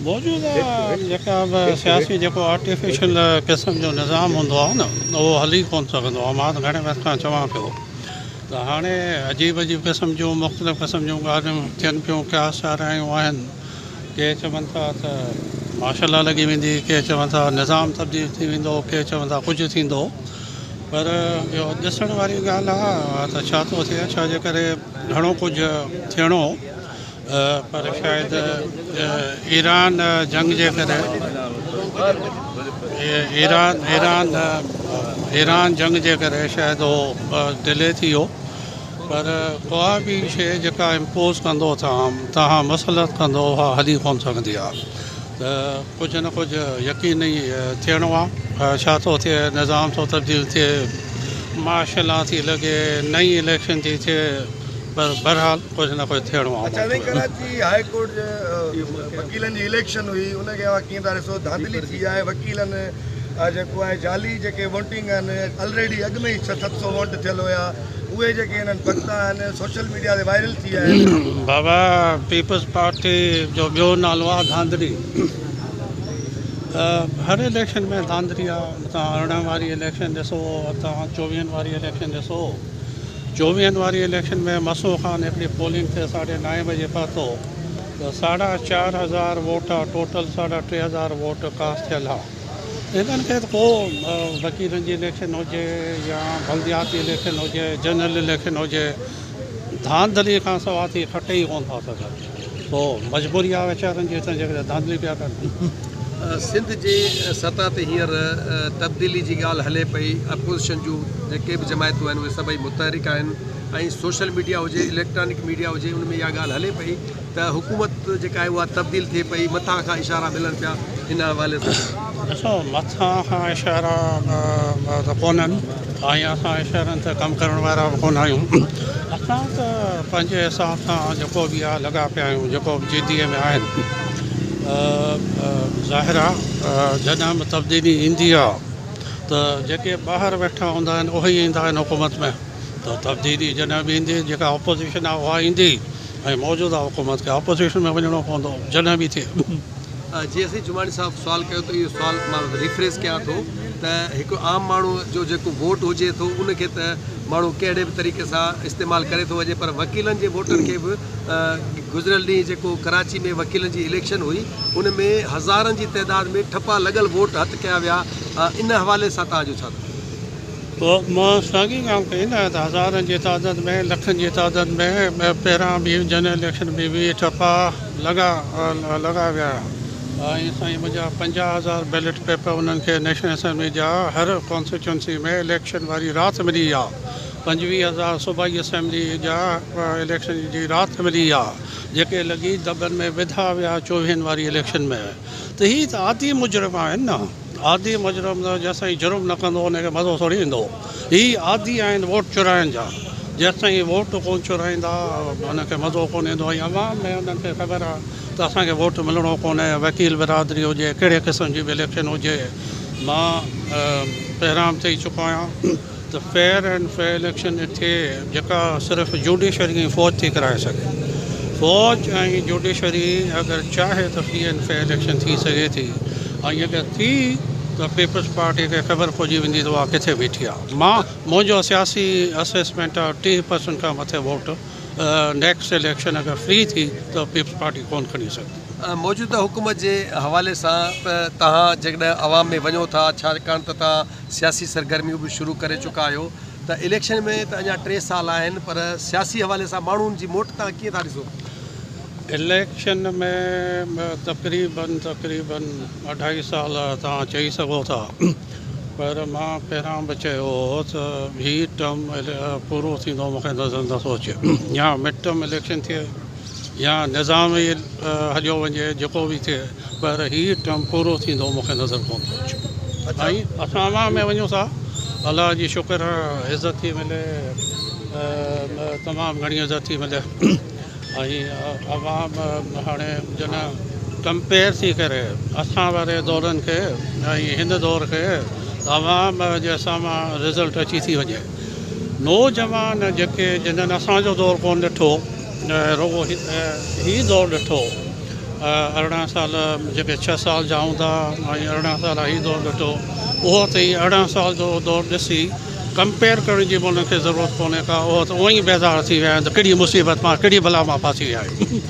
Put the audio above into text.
موجوده جيڪا به سياسي جيڪو آرٽيفيشل قسم جو نظام هوندو آهي نه اهو هلي ڪونه سگهندو آهي. مان ته گهڻي وقت کان چوان پيو ته هاڻي عجيب عجيب قسم جون مختلف قسم جون ڳالهيون ٿين پيون، قياس آرايون آهن. ڪي چون ٿا ته مارشل لا لڳي ويندي، ڪي چون ٿا نظام تبديل ٿي ويندو، ڪي چون ٿا ڪجهه ٿيندو، پر اهو ڏسڻ واري ڳالهه آهي ته ڇا ٿو ٿئي، ڇا جي ڪري گهڻو ڪجهه ٿيڻو هو پر شايد ايران جنگ جي ڪري ايران ايران ايران جنگ جي ڪري شايد اهو ڊلي ٿي ويو. پر ڪا به شيء جيڪا امپوز ڪندو توهان مسلط ڪندو اها هلي ڪونه سگهندي آهي ته ڪجهه نه ڪجهه يقين ئي ٿيڻو آهي. ڇا ٿو ٿئي، نظام ٿو تبديل ٿئي، مارشل لا ٿي لڳي، نئين اليڪشن ٿي ٿئي، پر بهرحال ڪجهه نه ڪجهه ٿيڻو آهي. اڇا سائين ڪراچي هاء ڪورٽ جي وڪيلن جي اليڪشن هئي ان کي اوهان ڪيئن ٿا ڏسو ڌانڌلي ٿي آهي وڪيلن جيڪو آهي جعلي جيڪي ووٽنگ آهن الريڊي اڳ ۾ ئي ڇهه ست سو ووٽ ٿيل هيا اهي جيڪي هنن پڪتا آهن سوشل ميڊيا تي وائرل ٿي ويا آهن. بابا پيپلز پارٽي جو ٻيو نالو آ ڌانڌلي هر اليڪشن ۾ ڌانڌلي آ توهان 18 واري اليڪشن ڏسو توهان 24 واري اليڪشن ڏسو 24 واري اليڪشن ۾ مسو خان هڪڙي پولنگ تي ساڍي نائين بجي پهتو ته ساڍا چار هزار ووٽ ٽوٽل ساڍا ٽي هزار ووٽ ڪاسٽ ٿيل ها. هنن کي ته ڪو وڪيلن جي اليڪشن هجي يا بلدياتي اليڪشن هجي جنرل اليڪشن هجي ڌانڌلي کان سوا ٿي کٽي ئي ڪونه ٿا سگهن سو مجبوري آهي ويچارن جي ته جيڪڏهن ڌانڌلي پيا ڪن. سنڌ جي سطح تي هينئر تبديلي جي ڳالهه هلي پئي، اپوزيشن جون جيڪي به جماعتون آهن اهي سڀئي متحرڪ آهن ۽ سوشل ميڊيا هجي اليڪٽرانڪ ميڊيا هجي ان ۾ اها ڳالهه هلي پئي ته حڪومت جيڪا آهي اها تبديل ٿئي پئي، مٿان کان اشارا ملن پيا ان حوالي سان. ڏسو مٿان کان اشارا ته ڪونهن ۽ اسان اشارن تي ڪم ڪرڻ وارا به ڪونه آهيون. اسان ته پنهنجي حساب سان جيڪو به آهي لڳا پيا آهيون جيڪو به جي ڊي اي ۾ آهن. ظاهر آهي جڏهن به تبديلي ايندي آهي ته جيڪي ٻاهر ويٺا هوندا آهن اهي ئي ايندا آهن حڪومت ۾ ته تبديلي جڏهن به ايندي جيڪا اپوزيشن آهي اها ايندي. ۽ موجوده حڪومت کي اپوزيشن ۾ وڃڻو پوندو جڏهن به ٿئي. جي اسين جماڻي صاحب سوال ڪيو ته اهو سوال مان ريفريز ڪيان ٿو ته هڪ عام ماڻهو جو جيڪو ووٽ هجي ٿو ان کي ته ماڻهو ڪهڙي به طريقي سان استعمال ڪري ٿو وڃي پر وڪيلن جي ووٽن کي به گذريل ڏينهن جيڪو ڪراچي ۾ وڪيلن جي اليڪشن هئي ان ۾ هزارن جي تعداد ۾ ٺپا لڳل ووٽ هٿ ڪيا ويا ان حوالي سان توهان جو ڇا تو مان ساڳي ڳالهه ڪئي نه ته هزارن جي تعداد ۾ لکن جي تعداد ۾ پهريان به جنرل اليڪشن ۾ به ٺپا لڳا لڳا ويا ۽ سائين منهنجا 50 هزار بيلٽ پيپر انهن کي نيشنل اسيمبلي جا هر ڪانسٽيچوئنسي ۾ اليڪشن واري رات ملي ويا، 25 هزار صوبائي اسيمبلي جا اليڪشن جي رات ملي ويا جيڪي لڳي دٻن ۾ وڌا ويا چوويهن واري اليڪشن ۾ ته هي ته عادي مجرم آهن نه. عادي مجرم ته جيستائين جرم نه ڪندو ان کي مزو ٿوري ايندو. هي عادي آهن ووٽ چورائڻ جا. جيستائين ووٽ ڪونه چورائيندا انهن کي مزو ڪونه ايندو ۽ عوام ۾ انهن کي خبر آهي ته اسان کي ووٽ ملڻو ڪونهي. وڪيل برادري هجي ڪهڙي قسم جي به اليڪشن هجي مان پهريان به چئي چڪو آهيان ته فيئر اينڊ فري اليڪشن ٿئي جيڪا صرف جوڊيشري ۽ فوج ٿي ڪرائي سگهي. فوج ۽ جوڊيشري اگر چاهي ته فري اينڊ فيئر اليڪشن ٿي سگهي ٿي ۽ اگر ٿي ته پيپلز پارٽي کي خبر پئجي ويندي ته اها ڪٿي بيٺي آهي. مان منهنجو سياسي اسيسمينٽ آهي 30% کان مٿي ووٽ نيڪسٽ اليڪشن اگر فري ٿي ته پيپلز پارٽي ڪونه کڻي سگهندي. موجوده حڪومت جي حوالي سان ته توهان جيڪڏهن عوام ۾ وڃو ٿا ڇاڪاڻ ته توهان سياسي سرگرميون به شروع ڪري چڪا آهيو ته اليڪشن ۾ ته اڃا ٽي سال آهن پر سياسي حوالي سان ماڻهن جي موٽ توهان ڪيئن ٿا ڏسو؟ اليڪشن ۾ تقريبن تقريبن اڍائي سال توهان چئي سگهو ٿا پر مان پهريان به چيو هو ته هي ٽرم پورو ٿيندو مون کي نظر نٿو اچي يا مڊ ٽرم اليڪشن ٿئي يا نظام ئي هليو وڃي جيڪو به ٿئي پر هي ٽرم پورو ٿيندو مون کي نظر ڪونه ٿو اچي ۽ اسان عوام ۾ وڃون ٿا الله جي شڪر عزت ٿي ملي تمام گهڻي عزت ٿي ملي ۽ عوام هاڻي جڏهن ڪمپيئر ٿي ڪري اسان واري دورن کي ۽ هن دور کي عوام جي سامهون رزلٽ اچي ٿي وڃي نوجوان جيڪي جنھن اسان جو دور ڪونه ڏٺو رڳو هي دور ڏٺو 18 سال جيڪي ڇهه سال جا هوندا ۽ 18 سال هي دور ڏٺو اهو ته هي 18 سال جو دور ڏسي ڪمپيئر ڪرڻ جي به انهن کي ضرورت ڪونهي ڪا اهو ته اونئن ئي بيزار ٿي ويا آهن ته ڪهڙي مصيبت مان ڪهڙي بلا مان ڦاسي ويا آهيون.